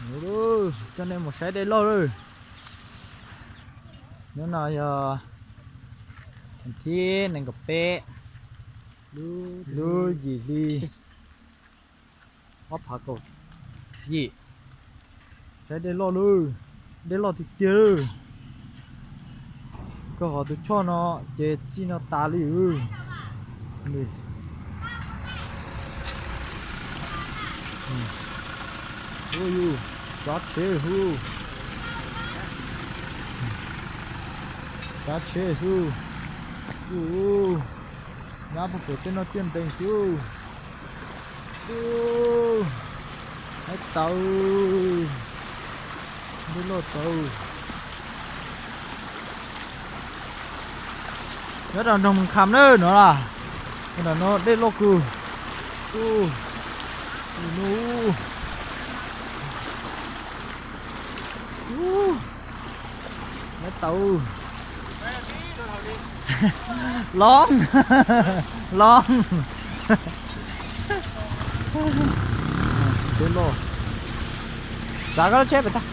Coj nej mus saib dej loj lawm. Hnub no yog thib nees nkaum peb, lub yim hli ob phav kaum yim. Saib dej loj lawm, dej loj tiag tiag lawm. Koj qhov tus choj no ces txij no tas li. Hu yus, tsav tsheb xwb, tsav tsheb xwb. Hu, nyab puag pem tej no ciaj ntees xwb. Hu, haib tawv, dej loj tawv. Nyob rau nroog Moos Kham na no las, nram no dej loj kawg. Hu, hu, haib tawv. Loob, loob. Tsheb loj, tsav koj lub tsheb pem tag.